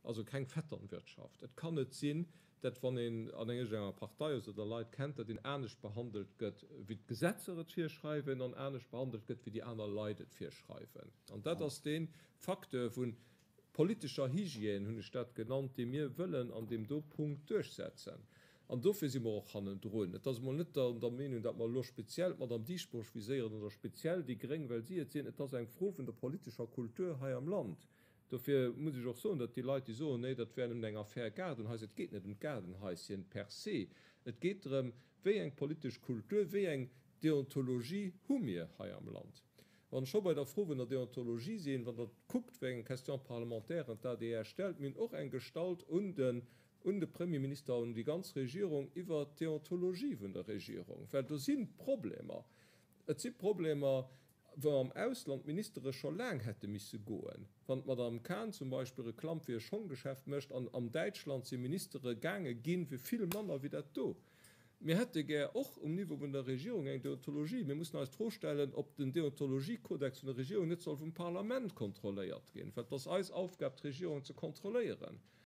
Also keng Vetternwirtschaft. Et kann net sinn, dat wann een an enger Partei ass oder Leit kennt, datt een anescht behandelt gëtt wéi d'Gesetzer et virschreiwen an anescht behandelt gëtt wéi déi aner Leit et virschreiwen. An dat ass dee Facteur vu politescher Hygiène, hunn ech dat genannt, dee mir wëllen an deem do Punkt duerchsetzen. An dofir si mer och hannendrun. Et ass emol net der Meenung, datt mer elo speziell d'Madame Dieschbourg viséieren oder speziell déi Gréng, well si et sinn. Et ass eng Fro vun der politescher Kultur hei am Land. Dofir muss ech och soen, datt déi Leit, déi soen, nee, dat wär nëmmen eng Affär Gaardenhaus, et geet net ëm d'Gaardenhaischen per se, et geet drëm, wéi eng politesch Kultur, wéi eng Deontologie hu mir hei am Land. Wann ech scho bei der Fro vun der Deontologie sinn, wann Der kuckt, wéi eng Question parlementaire d'ADR stellt, mir hunn och eng gestallt un den, un de Premierminister, un déi ganz Regierung iwwert d'Deontologie vun der Regierung, well do si Problemer. Et si Problemer, wou am Ausland d'Ministere scho laang hätte misse goen. Wann d'Madame Cahn zum Beispill Reklamm fir e Schonggeschäft mécht an an Däitschland si Ministere gaange ginn, fir vill manner wéi dat do. Mir hätte gär och um Niveau vun der Regierung eng Deontologie. Mir mussen eis d'Fro stellen, ob den Deontologiekodex vun der Regierung net soll vum Parlament kontrolléiert ginn, well et ass eis Aufgab, d'Regierung ze kontrolléieren.